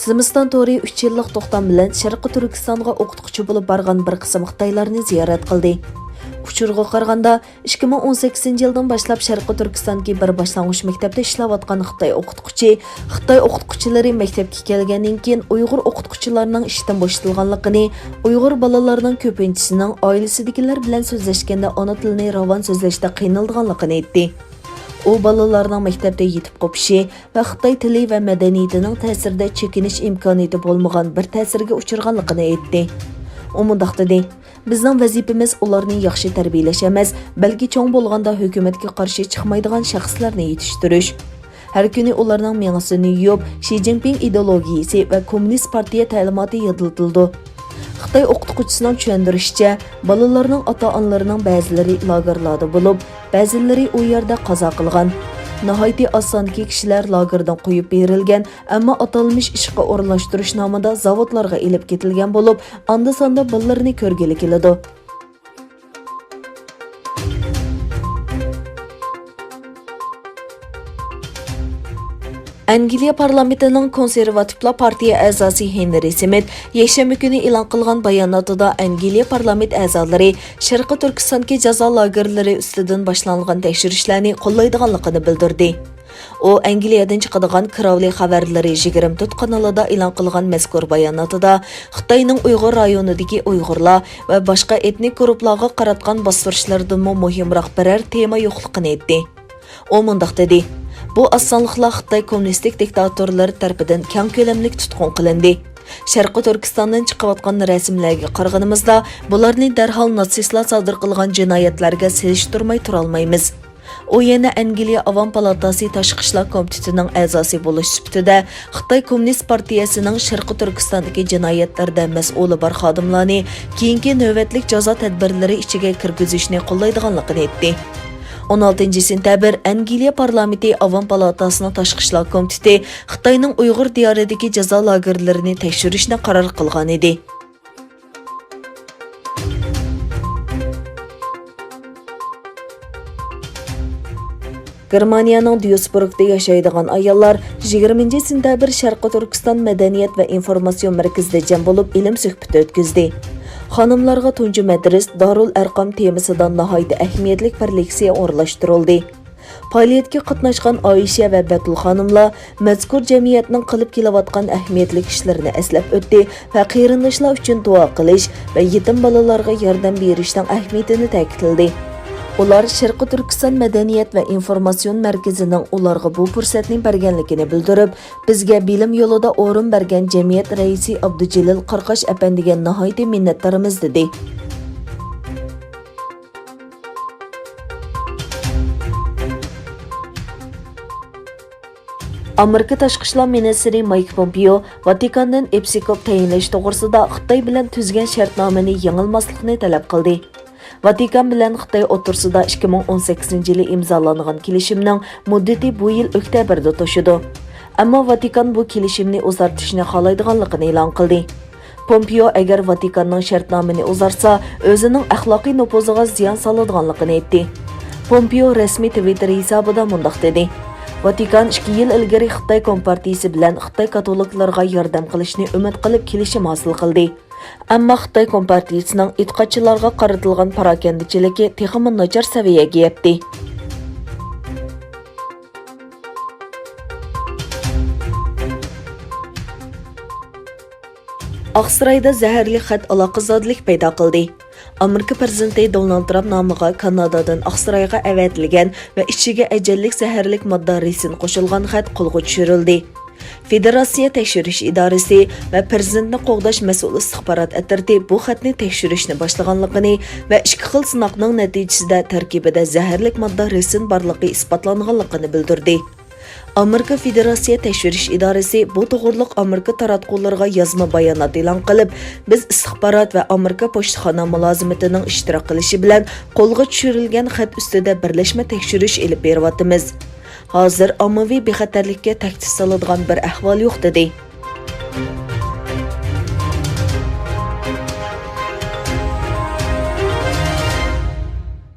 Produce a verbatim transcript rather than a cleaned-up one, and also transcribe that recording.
زىمىستان تورى ئۈچ يىللىق توختام بىلەن شەرقىي تۈركىستانغا ئوقۇتقۇچى بولۇپ بارغان بىر قىسىم خىتايلارنى زىيارەت قىلدى. ئۇچۇرغا قارىغاندا، ئىككى مىڭ ئون سەككىزىنچى يىلدىن باشلاپ شەرقىي تۈركىستاندىكى بىر باشلانغۇچ مەكتەپتە ئىشلەۋاتقان خىتاي ئوقۇتقۇچى، خىتاي ئوقۇتقۇچىلىرى مەكتەپكە كەلگەندىن كېيىن ئۇيغۇر ئوقۇتقۇچىلارنىڭ ئىشتىن بوشىتىلغانلىقىنى، ئۇيغۇر بالىلارنىڭ كۆپىنچىسىنىڭ ئائىلىسىدىكىلەر بىلەن سۆزلەشكەندە ئانا تىلىنى راۋان سۆزلەشتە قىينىلىدىغانلىقىنى ئېيتتى. ئۇ بالىلارنىڭ مەكتەپتە يېتىپ قوپۇشى ۋە خىتاي تىلى ۋە مەدەنىيىتىنىڭ تەسىرىدە چېكىنىش ئىمكانىيىتى بولمىغان بىر تەسىرگە ئۇچرىغانلىقىنى ئېيتتى. ئۇ مۇنداق دېدى، بىزنىڭ ۋەزىپىمىز ئۇلارنى ياخشى تەربىيەلەش ئەمەس، بەلكى چوڭ بولغاندا ھۆكۈمەتكە قارشى چىقمايدىغان شەخسلەرنى يېتىشتۈرۈش. ھەر كۈنى ئۇلارنىڭ مېڭىسىنى يۇيۇپ، شى جىنپىڭ ئىدېئولوگىيىسى ۋە كوممۇنىست پارتىيە تەلىماتى يادلىتىلىدۇ. خىتاي ئوقۇتقۇچىسىنىڭ چۈشەندۈرۈشىچە، بالىلارنىڭ ئاتا-ئانىلىرىنىڭ بەزىلىرى لاگېرلاردا بولۇپ، بەزىلىرى ئۇ يەردە قازا قىلغان. ناھايىتى ئاز ساندىكى كىشىلەر لاگېردىن قويۇپ بېرىلگەن، ئەمما ئاتالمىش ئىشقا ئورۇنلاشتۇرۇش نامىدا زاۋۇتلارغا ئېلىپ كېتىلگەن بولۇپ، ئاندا-ساندا بالىلىرىنى كۆرگىلى كېلىدۇ. ئەنگلىيە پارلامېنتىنىڭ كونسېرۋاتىپلار پارتىيە ئەزاسى ھېنرى سمىت يەكشەنبە كۈنى ئېلان قىلغان باياناتىدا، ئەنگلىيە پارلامېنت ئەزالىرى شەرقىي تۈركىستاندىكى جازا لاگېرلىرى ئۈستىدىن باشلانغان تەكشۈرۈشلەرنى قوللايدىغانلىقىنى بىلدۈردى. ئۇ ئەنگلىيەدىن چىقىدىغان كراۋلى خەۋەرلىرى يىگىرمە تۆت قانىلىدا ئېلان قىلغان مەزكۇر باياناتىدا، خىتاينىڭ ئۇيغۇر رايونىدىكى ئۇيغۇرلار ۋە باشقا ئېتنىك گۇرۇپپىلارغا قاراتقان باستۇرۇشلىرىدىنمۇ مۇھىمراق بىرەر تېما يوقلۇقىنى ئېيتتى. ئۇ مۇنداق دېدى، بۇ ئاز سانلىقلار خىتاي كوممۇنىستىك دىكتاتورلىرى تەرىپىدىن كەڭ كۆلەملىك تۇتقۇن قىلىندى. شەرقىي تۈركىستاندىن چىقىۋاتقان رەسىملەرگە قارىغىنىمىزدا، بۇلارنى دەرھال ناتسىستلار سادىر قىلغان جىنايەتلەرگە سېلىشتۇرماي تۇرالمايمىز. ئۇ يەنە ئەنگلىيە ئاۋام پالاتاسى تاشقى ئىشلار كومىتېتىنىڭ ئەزاسى بولۇش سۈپىتىدە، خىتاي كوممۇنىست پارتىيەسىنىڭ شەرقىي تۈركىستاندىكى جىنايەتلەردە مەسئۇلى بار خادىملارنى كېيىنكى نۆۋەتلىك جازا تەدبىرلىرى ئىچىگە كىرگۈزۈشنى قوللايدىغانلىقىنى ئېيتتى. ئون ئالتىنچى سېنتەبىر ئەنگلىيە پارلامېنتى ئاۋام پالاتاسىنىڭ تاشقى ئىشلار كومىتېتى خىتاينىڭ ئۇيغۇر دىيارىدىكى جازا لاگېرلىرىنى تەكشۈرۈشنى قارار قىلغانىدى. گېرمانىيەنىڭ ديۇسبۇرگدا ياشايدىغان ئاياللار يىگىرمىنچى سېنتەبىر شەرقىي تۈركىستان مەدەنىيەت ۋە ئىنفورماتسىيون مەركىزىدە جەم بولۇپ، ئىلىم سۆھبىتى ئۆتكۈزدى. خانىملارغا تۇنجى مەدرىس دارۇل ئەرقام تېمىسىدا ناھايىتى ئەھمىيەتلىك بىر لېكسىيە ئورۇنلاشتۇرۇلدى. پائالىيەتكە قاتناشقان ئائىشە ۋە بەتۇل خانىملار مەزكۇر جەمئىيەتنىڭ قىلىپ كېلىۋاتقان ئەھمىيەتلىك ئىشلىرىنى ئەسلەپ ئۆتتى ۋە قېرىنداشلار ئۈچۈن دۇئا قىلىش ۋە يېتىم بالىلارغا ياردەم بېرىشنىڭ ئەھمىيىتىنى تەكىتلىدى. ئۇلار شەرقىي تۈركىستان مەدەنىيەت ۋە ئىنفورماتسىيون مەركىزىنىڭ ئۇلارغا بۇ پۇرسەتنى بەرگەنلىكىنى بىلدۈرۈپ، بىزگە بىلىم يولىدا ئورۇن بەرگەن جەمئىيەت رەئىسى ئابدۇجېلىل قاراقاش ئەپەندىگە ناھايىتى مىننەتدارمىز، دېدى. ئامېرىكا تاشقى ئىشلار مىنىستىرى مايك پومپېئو ۋاتىكاندىن ئېپىسكوپ تەيىنلەش توغرىسىدا خىتاي بىلەن تۈزگەن شەرتنامىنى يېڭىلماسلىقنى تەلەپ قىلدى. ۋاتىكان بىلەن خىتاي ئوتتۇرىسىدا ئىككى مىڭ ئون سەككىزىنچى يىلى ئىمزالانغان كېلىشىمنىڭ مۇددىتى بۇ يىل ئۆكتەبىردە توشىدۇ. ئەمما ۋاتىكان بۇ كېلىشىمنى ئۇزارتىشنى خالايدىغانلىقىنى ئېلان قىلدى. پومپېئو ئەگەر ۋاتىكاننىڭ شەرتنامىنى ئۇزارتسا، ئۆزىنىڭ ئەخلاقىي نوپۇزىغا زىيان سالىدىغانلىقىنى ئېيتتى. پومپېئو رەسمىي تىۋىتتېر ھېسابىدا مۇنداق دېدى، ۋاتىكان ئىككى يىل ئىلگىرى خىتاي كومپارتىيىسى بىلەن خىتاي كاتولىكلىرىغا ياردەم قىلىشنى ئۈمىد قىلىپ كېلىشىم ھاسىل قىلدى. ئەمما خىتاي كومپارتىيىسىنىڭ ئېتىقادچىلارغا قارىتىلغان پاراكەندىچىلىكى تېخىمۇ ناچار سەۋىيەگە يەتتى. ئاقسارايدا زەھەرلىك خەت ئالاقىزادىلىك پەيدا قىلدى. ئامېرىكا پىرېزىدېنتى دونالد ترامپ نامىغا كانادادىن ئاقسارايغا ئەۋەتىلگەن ۋە ئىچىگە ئەجەللىك زەھەرلىك ماددا رىسىن قوشۇلغان خەت قولغا چۈشۈرۈلدى. فېدېراتسىيە تەكشۈرۈش ئىدارىسى ۋە پىرېزىدېنتنى قوغداش مەسئۇل ئىستىخبارات ئەترىتى بۇ خەتنى تەكشۈرۈشنى باشلىغانلىقىنى ۋە ئىككى خىل سىناقنىڭ نەتىجىسىدە تەركىبىدە زەھەرلىك ماددا رىسىن بارلىقى ئىسپاتلانغانلىقىنى بىلدۈردى. ئامېرىكا فېدېراتسىيە تەكشۈرۈش ئىدارىسى بۇ توغرىلىق ئامېرىكا تاراتقۇلىرىغا يازما بايانات ئېلان قىلىپ، بىز ئىستىخبارات ۋە ئامېرىكا پوچتىخانا مۇلازىمىتىنىڭ ئىشتىراك قىلىشى بىلەن قولغا چۈشۈرۈلگەن خەت ئۈستىدە بىرلەشمە تەكشۈرۈش ئېلىپ بېرىۋاتىمىز. ھازىر ئاممىۋى بىخەتەرلىككە تەھدىت سالىدىغان بىر ئەھۋال يوق، دېدى.